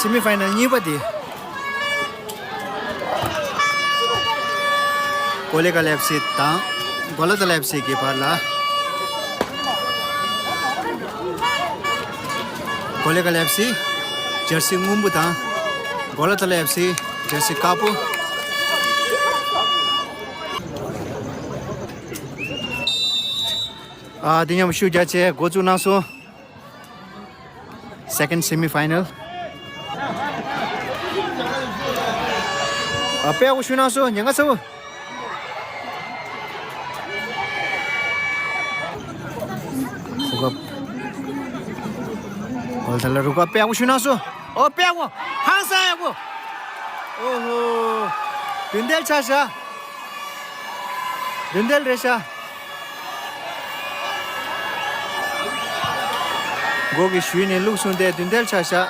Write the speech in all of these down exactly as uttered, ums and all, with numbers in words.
སེ་མི་ཕའི་ནལ་གཉིས་པ་དེ། ཀོ་ལེ་གལ་ཨེཕ་སི་དང་གོ་ལ་ཐ་ལ་ཨེཕ་སི་གི་བར་ལ། ཀོ་ལེ་གལ་ཨེཕ་སི་ཇར་སི་སྔོན་པོ་དང་གོ་ལ་ཐ་ལ་ཨེཕ་སི་ཇར་སི་དཀར་པོ། ཨ་དེ་མཉམ་ཤུགས་རྒྱག་བྱས་འགོ་བཙུགས་གནང་སོང་། Second semi final. ཨ་དཔེ་ཡག་པོ་ཞུ་གནང་སོང་། ཉེན་ཁ་ཚ་བོ། རུ་ཁབ། གོ་ལ་ཐ་ལ་རུ་ཁབ་དཔེ་ཡག་པོ་ཞུ་གནང་སོང་། ཨོ་དཔེ་ཡག་པོ། ཧང་སང་ཡག་པོ། ཨོ་ཧོ། རྒྱུན་ལྡན་ཆ་བཞག་རྒྱུན་ལྡན་རེད་ཤག་འགོ་གི་ཞུས་ནས་བླུགས་སོང་སྟེ་རྒྱུན་ལྡན་ཆ་བཞག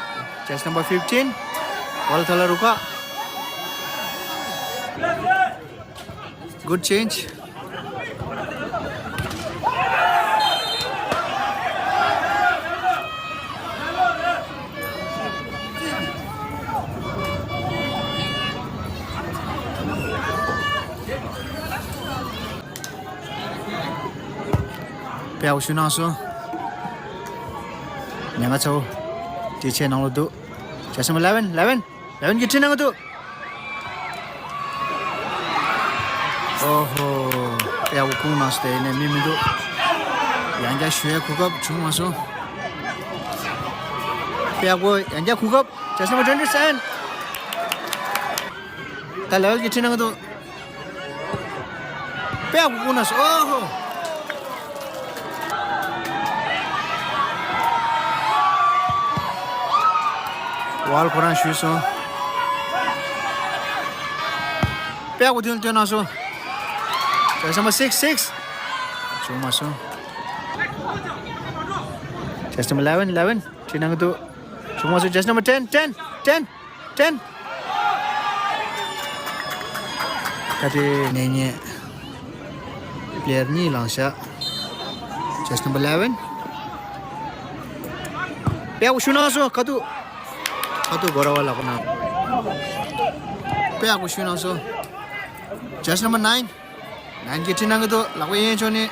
Jersey number fifteen. གོ་ལ་ཐ་ལ་རུ་ཁག Good change. དཔེ་ཡག་པོ་ཞུ་གནང་སོང་། ཉེན་ཁ་ཚ་བོ་དེ་ཆེ་ནང་ལོགས་འདུག Jersey number eleven, eleven, eleven གི་ཁྲིད་གནང་གི་འདུག་ཨོ་ཧོ། དཔེ་ཡག་པོ་ཁུངས་གནང་སོང་། དེ་ནས་མི་མི་འདུག་ཡང་བསྐྱར་ཞུ་ཡའི་གོ་སྐབས་བྱུང་མ་སོང་། དཔེ་ཡག་པོ་ཡང་བསྐྱར་གོ་སྐབས། Jersey number twenty seven. ད་eleven གི་ཁྲིད་གནང་གི་འདུག་དཔེ་ཡག་པོ་ཁུངས་གནང་སོང་། ཨོ་ཧོ། ཝལ་ཁོ་རང་ཞུས་སོང་། དཔེ་ཡག་པོ་མདུན་ལ་བཏོན་གནང་སོང་། Jersey number six, six. བྱུང་མ་སོང་། Jersey number eleven, eleven ཁྲིད་གནང་གི་འདུག་བྱུང་མ་སོང་། Jersey number ten, ten, ten, ten. ད་དེ་ནས་ཉེ་པི་ལེ་ཡར་གཉིས་ལངས་ཤག Jersey number eleven. དཔེ་ཡག་པོ་ཞུ་གནང་སོང་། ཁ་ཐུག་ཁ་ཐུག་སྒོ་ར་བ་ལག་པ་ན། དཔེ་ཡག་པོ་ཞུ་གནང་སོང་། Jersey number nine. Nine གི་ཁྲིད་གནང་གི་འདུག་ལག་པ་གཡས་གཡོན་ཕྱོགས་ནས།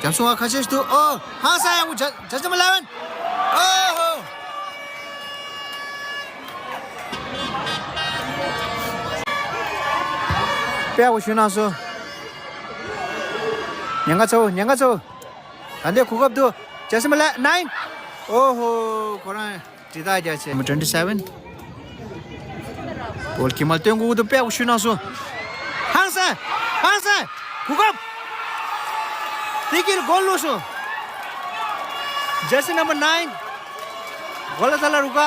རྒྱབ་སོང་བ་ཁ་ཤས་ཤིག་འདུག་ཨོ། ཧང་སང་ཡག་པོ། Jersey number eleven. ཨོ་ཧོ། དཔེ་ཡག་པོ་ཞུ་གནང་སོང་། ཉེན་ཁ་ཚ་བོ། ཉེན་ཁ་ཚ་བོ། ད་ལྟའི་གོ་སྐབས་འདུག Jersey number nine. ཨོ་ཧོ། ཁོ་རང་དྲི་རྟགས་རྒྱག་བྱས། Number twenty seven. བོལ་གྱིས་མར་སྟོན་དགོས་ཀྱི་འདུག་དཔེ་ཡག་པོ་ཞུས་གནང་སོང་། ཧང་སང་། ཧང་སང་། གོ་སྐབས། དེ་གིར་གོལ་བླུགས་སོང་། Jersey number nine. གོ་ལ་ཐ་ལ་རུ་ཁག་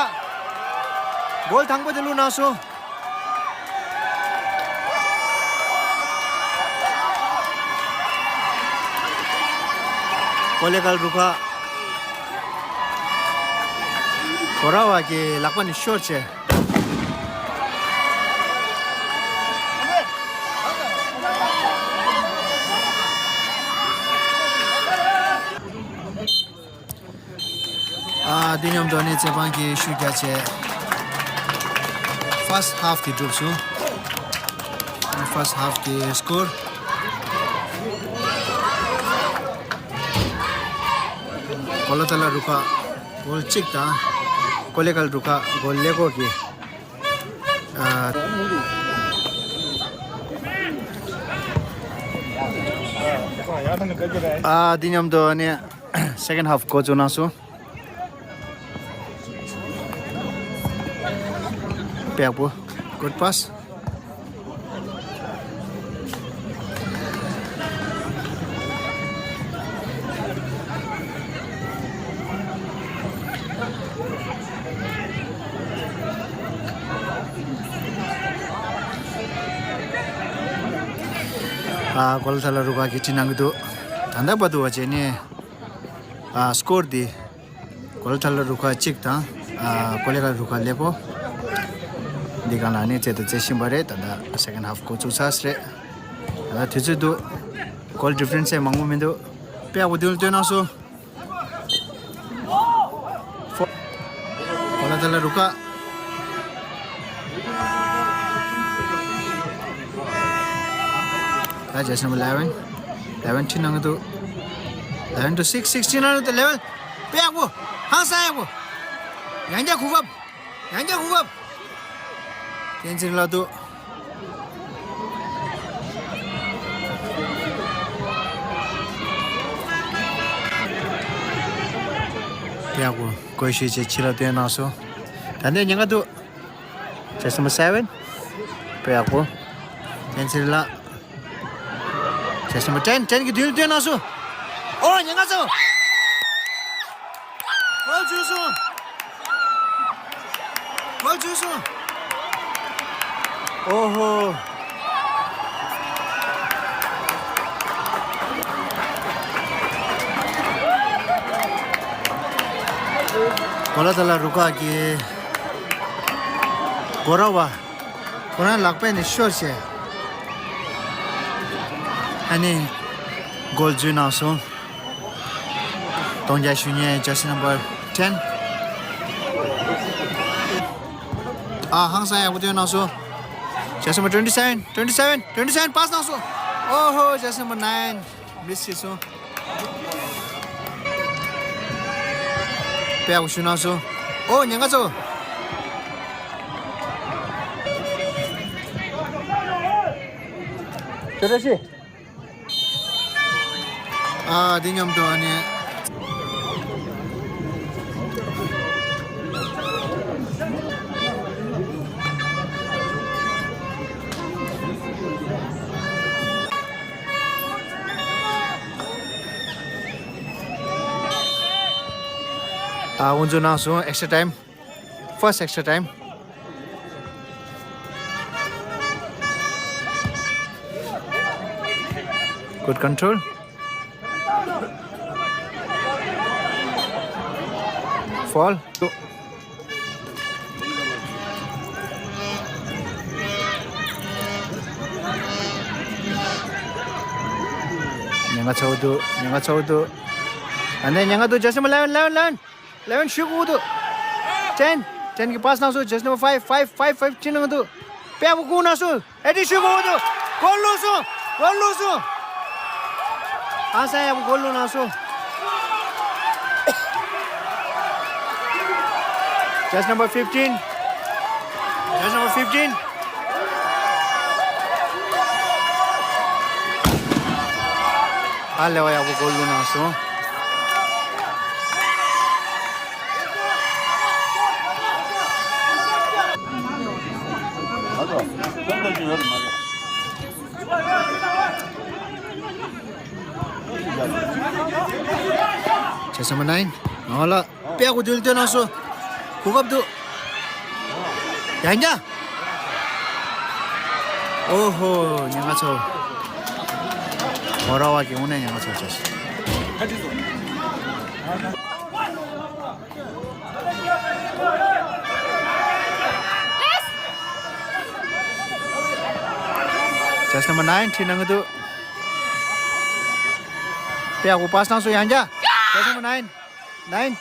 གོལ་དང་པོ་དེ་བླུགས་གནང་སོང་། ཀོ་ལེ་གལ་རུ་ཁག་གོ་ར་བ་གི་ལག་པ་ནས་ཤོར་བྱས། ཨ་འདི་མཉམ་དུ་ནི་རྩེད་དཔང་གི་ཤུགས་རྒྱག་བྱས། First half དེ་གྲུབ་སོང་། First half གི་score. གོ་ལ་ཐ་ལ་རུ་ཁག་གོལ་གཅིག་དང་། ཀོ་ལེ་གལ་རུ་ཁག་གོལ་ཀླད་ཀོར་གྱི། ཨ། ཨ་འདི་མཉམ་དུ་ནི་second half འགོ་བཙུགས་གནང་སོང་། དཔེ་ཡག་པོ། Good pass. ཨ་གོ་ལ་ཐ་ལ་རུ་ཁག་གིས་ཁྲིད་གནང་གི་འདུག་ད་ལྟ་བར་དུ་བ་བྱས་ནས་ཨ་score འདི་གོ་ལ་ཐ་ལ་རུ་ཁག་གཅིག་དང་ཨ་ཀོ་ལེ་གལ་རུ་ཁག་ཀླད་ཀོར་འདི་སྒང་ལ་ནི་རྩེད་དང་རྩེད་བཞིན་པ་རེད། ད་ལྟ་second half འགོ་བཙུགས་ཚར་རེད། ད་ལྟ་དུས་ཚོད་འདུག goal difference ཡང་མང་པོ་མི་འདུག་དཔེ་ཡག་པོ་མདུན་ལ་བཏོན་གནང་སོང་། ད་ལ་རུ་ཀ། ད་ཇར་སི་ནམ་བར་eleven. eleven ཁྲིད་གནང་གི་འདུག eleven to six, six ཁྲིད་གནང་གི་འདུག eleven. དཔེ་ཡག་པོ། ཧང་སང་ཡག་པོ། ཡང་བསྐྱར་གོ་སྐབས། ཡང་བསྐྱར་གོ་སྐབས། བསྟན་འཛིན་ལགས་འདུག་དཔེ་ཡག་པོ། བཀོལ་སྤྱོད་བྱས་ཕྱི་ལ་བཏོན་གནང་སོང་། ད་ལྟའི་ཉེན་ཁ་འདུག་ཇར་སི་ནམ་བར་seven. དཔེ་ཡག་པོ། བསྟན་འཛིན་ལགས། ཇར་སི་ནམ་བར ten, ten གི་མདུན་ལ་བཏོན་གནང་སོང་། ཨོ། ཉེན་ཁ་ཚ་བོ། གོལ་འཇུས་སོང་། གོལ་འཇུས་སོང་། ཨོ་ཧོ། གོ་ལ་ཐ་ལ་རུ་ཁག་གི་གོ་ར་བ། ཁོ་རང་ལག་པས་ནས་ཤོར་བྱས། ཨ་ནི་གོལ་འཇུས་གནང་སོང་། གདོང་རྒྱག་ཞུ་མཁན་ཇར་སི་ནམ་བར་ten. ཨ། ཧང་སང་ཡག་པོ་བཏོན་གནང་སོང་། ཇར་སི་ནམ་བར་twenty seven, twenty seven, twenty seven པཱ་སི་གནང་སོང་། ཨོ་ཧོ། ཇར་སི་ནམ་བར་nine མིས་བྱས་སོང་། དཔེ་ཡག་པོ་ཞུ་གནང་སོང་། ཨོ། ཉེན་ཁ་ཚ་བོ། ཁྱོད་བཀྲ་ཤིས། ཨ། འདི་མཉམ་དུ་ཨ་ནི། ཨ། དབུ་འཛུགས་གནང་སོང་། extra time. First extra time. Good control. Foul. ཉེན་ཁ་ཚ་བོ་འདུག་ཉེན་ཁ་ཚ་བོ་འདུག་ཨ་ནི་ཉེན་ཁ་འདུག་ཇར་སི་ནམ་བར eleven, eleven, eleven. eleven ཞུ་དགོས་འདུག ten, ten གི་པཱ་སི་གནང་སོང་། ཇར་སི་ནམ་བར་five, five, five, five ཁྲིད་གནང་འདུག་དཔེ་ཡག་པོ་བསྐུལ་གནང་སོང་། ཨེ་ཏི་ཞུ་དགོས་འདུག་གོལ་བླུགས་སོང་། གོལ་བླུགས་སོང་། ཧང་སང་ཡག་པོ་གོལ་བླུགས་གནང་སོང་། Jersey number fifteen. Jersey number fifteen. ཧ་ལས་པ་ཡག་པོ་གོལ་བླུགས་གནང་སོང་། Jersey number nine. ང་ལ་དཔེ་ཡག་པོ་དུས་ལ་སྟོན་གནང་སོང་། གོ་སྐབས་འདུག་ཡང་བསྐྱར། ཨོ་ཧོ། ཉེན་ཁ་ཚ་བོ། ཨོ་ར་བ་གི་དངོས་གནས་ཉེན་ཁ་ཚ་བོ་བྱས་སོང་། Jersey number nine ཁྲིད་གནང་གི་འདུག་དཔེ་ཡག་པོ་པཱ་སི་གནང་སོང་། ཡང་བསྐྱར། Jersey number nine. Nine.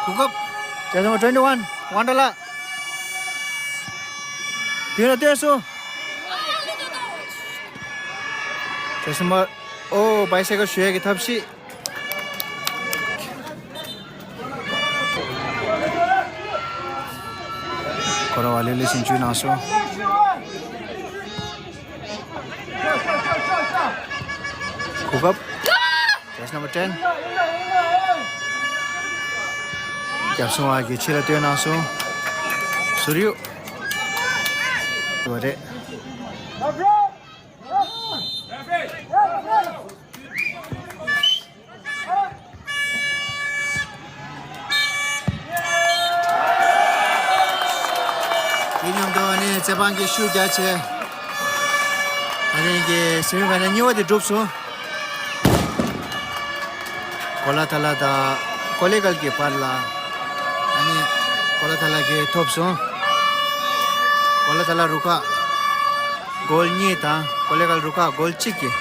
གོ་སྐབས། Jersey number twenty-one. ཝན་ཌར་ལགས། དེ་ལ་ལྟོས་སོང་། Jersey number. ཨོ། བའི་སའི་ཀལ་གཞུ་ཡས་ཀྱི་ཐབས་ཤེས། གོ་ར་བ་ལེ་ལེ་བཞིན་འཇུས་གནང་སོང་། གོ་སྐབས། Jersey number ten. རྒྱབ་སོང་བ་གི་ཕྱི་ལ་ལྟོས་གནང་སོང་། ཟུར་ཡུག་བ་རེད། དེ་མཉམ་དུ་ཨ་ནི་རྩེད་འཕགས་ཀྱི་ཤུགས་རྒྱག་བྱས། ཨ་ནི་གི་སེ་མི་ཕའི་ནལ་གཉིས་པ་དེ་གྲུབ་སོང་། གོ་ལ་ཐ་ལ་དང་ཀོ་ལེ་གལ་གྱི་བར་ལ། ཨ་ནི་གོ་ལ་ཐ་ལ་གིས་ཐོབ་སོང་། གོ་ལ་ཐ་ལ་རུ་ཁག་གོལ་གཉིས་དང་ཀོ་ལེ་གལ་རུ་ཁག་གོལ་གཅིག་གིས་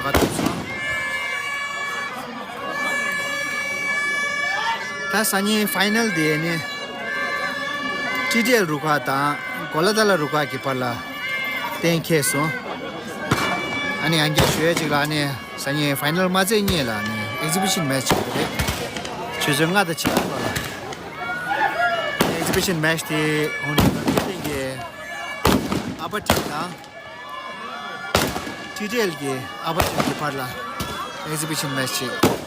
བྱ་དགའ་ཐོབ་སོང་། ད་སང་ཉིན་ཕའི་ནལ་དེ་ནི། ཊི་ཌི་ཨེལ་རུ་ཁག་དང་གོ་ལ་ཏ་ལ་རུ་ཁག་གི་བར་ལ་གཏན་འཁེལ་སོང་། ཨ་ནི་ཡང་བསྐྱར་ཞུ་ཡས་གཅིག་ལ་ཨ་ནི་སང་ཉིན་ཕའི་ནལ་མ་རྩེ་གཉིས་ལ་ཨ་ནི་ཨེག་ཛི་བི་ཤན་མེ་ཆི་བྱེད་ཀྱི་རེད། ཆུ་ཚོད་ལྔ་དང་ཕྱེད་ཀ་ལ་ཨེག་ཛི་བི་ཤན་མེ་ཆི་དེ་ཧོང་ལི་ཀ་ཐེན་གྱི་ཨ་པ་ཊིམ་དང་ཊི་ཌི་ཨེལ་གྱི་ཨ་པ་ཊིམ་གྱི་བར་ལ་ཨེག་ཛི་བི་ཤན་མེ་ཆི་བྱེད།